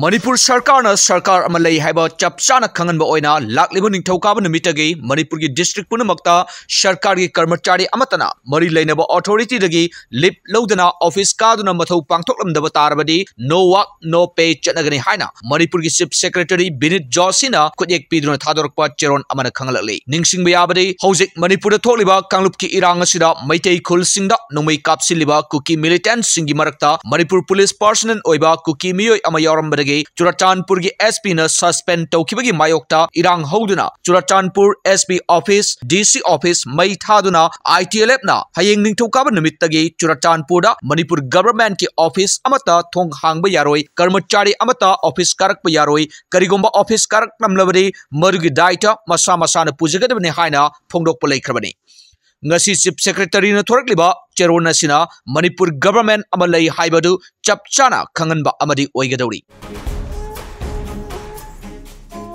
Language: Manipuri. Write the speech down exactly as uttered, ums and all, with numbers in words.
ꯃꯅꯤꯄꯨꯔ ꯁꯔꯀꯥꯔꯅ ꯁꯔꯀꯥꯔ ꯑꯃ ꯂꯩ ꯍꯥꯏꯕ ꯆꯞ ꯆꯥꯅ ꯈꯪꯍꯟꯕ ꯑꯣꯏꯅ ꯂꯥꯛꯂꯤꯕ ꯅꯤꯡꯊꯧꯀꯥꯕ ꯅꯨꯃꯤꯠꯇꯒꯤ ꯃꯅꯤꯄꯨꯔꯒꯤ district ꯄꯨꯝꯅꯃꯛꯇ ꯁꯔꯀꯥꯔꯒꯤ ꯀꯔꯃꯆꯥꯔꯤ ꯑꯃꯠꯇꯅ ꯃꯔꯤ ꯂꯩꯅꯕ authority ꯗꯒꯤ leave ꯂꯧꯗꯅ office ꯀꯥꯗꯨꯅ ꯃꯊꯧ ꯄꯥꯡꯊꯣꯛꯂꯝꯗꯕ ꯇꯥꯔꯕꯗꯤ no work no pay ꯆꯠꯅꯒꯅꯤ ꯍꯥꯏꯅ ꯃꯅꯤꯄꯨꯔꯒꯤ Chief Secretary ꯕꯤꯅꯤꯠ ꯖꯣꯁꯤꯅ ꯈꯨꯠꯌꯦꯛ ꯄꯤꯗꯨꯅ ꯊꯥꯗꯣꯔꯛꯄ ꯆꯦꯔꯣꯜ ꯑꯃꯅ ꯈꯪꯍꯜꯂꯛꯂꯤ꯫ ꯅꯤꯡꯁꯤꯡꯕ ꯌꯥꯕꯗꯤ, ꯍꯧꯖꯤꯛ ꯃꯅꯤꯄꯨꯔꯗ ꯊꯣꯛꯂꯤꯕ ꯀꯥꯡꯂꯨꯞꯀꯤ ꯏꯔꯥꯡ ꯑꯁꯤꯗ ꯃꯩꯇꯩ ꯈꯨꯜꯁꯤꯡꯗ ꯅꯣꯡꯃꯩ ꯀꯥꯞꯁꯤꯜꯂꯤꯕ ꯀꯨꯀꯤ militantꯁꯤꯡꯒꯤ ꯃꯔꯛꯇ ꯃꯅꯤꯄꯨꯔ police personnel ꯑꯣꯏꯕ ꯀꯨꯀꯤ ꯃꯤꯑꯣꯏ ꯑꯃ ꯌꯥꯎꯔꯝꯕꯗꯒꯤ ꯆꯨꯔꯆꯥꯟꯄꯨꯔꯒꯤ SP ꯅ suspend ꯇꯧꯈꯤꯕꯒꯤ ꯃꯥꯌꯣꯛꯇ ꯏꯔꯥꯡ ꯍꯧꯗꯨꯅ Churachandpur SP office, DC office ꯃꯩ ꯊꯥꯗꯨꯅ ITLF ꯅ ꯍꯌꯦꯡ ꯅꯤꯡꯊꯧꯀꯥꯕ ꯅꯨꯃꯤꯠꯇꯒꯤ ꯆꯨꯔꯆꯥꯟꯄꯨꯔꯗ ꯃꯅꯤꯄꯨꯔ government ꯀꯤ office ꯑꯃꯠꯇ ꯊꯣꯡ ꯍꯥꯡꯕ ꯌꯥꯔꯣꯏ, ꯀꯔꯃꯆꯥꯔꯤ ꯑꯃꯠꯇ office ꯀꯥꯔꯛꯄ ꯌꯥꯔꯣꯏ, ꯀꯔꯤꯒꯨꯝꯕ office ꯀꯥꯔꯛꯂꯝꯂꯕꯗꯤ ꯃꯗꯨꯒꯤ ꯗꯥꯏꯇ ꯃꯁꯥ ꯃꯁꯥꯅ ꯄꯨꯖꯒꯗꯕꯅꯤ ꯍꯥꯏꯅ ꯐꯣꯡꯗꯣꯛꯄ ꯂꯩꯈ꯭ꯔꯕꯅꯤ꯫ ꯉꯁꯤ Chief Secretary ꯅ ꯊꯣꯔꯛꯂꯤꯕ ꯆꯦꯔꯣꯜ ꯑꯁꯤꯅ ꯃꯅꯤꯄꯨꯔ government ꯑꯃ ꯂꯩ ꯍꯥꯏꯕꯗꯨ ꯆꯞ ꯆꯥꯅ ꯈꯪꯍꯟꯕ ꯑꯃꯗꯤ ꯑꯣꯏꯒꯗꯧꯔꯤ꯫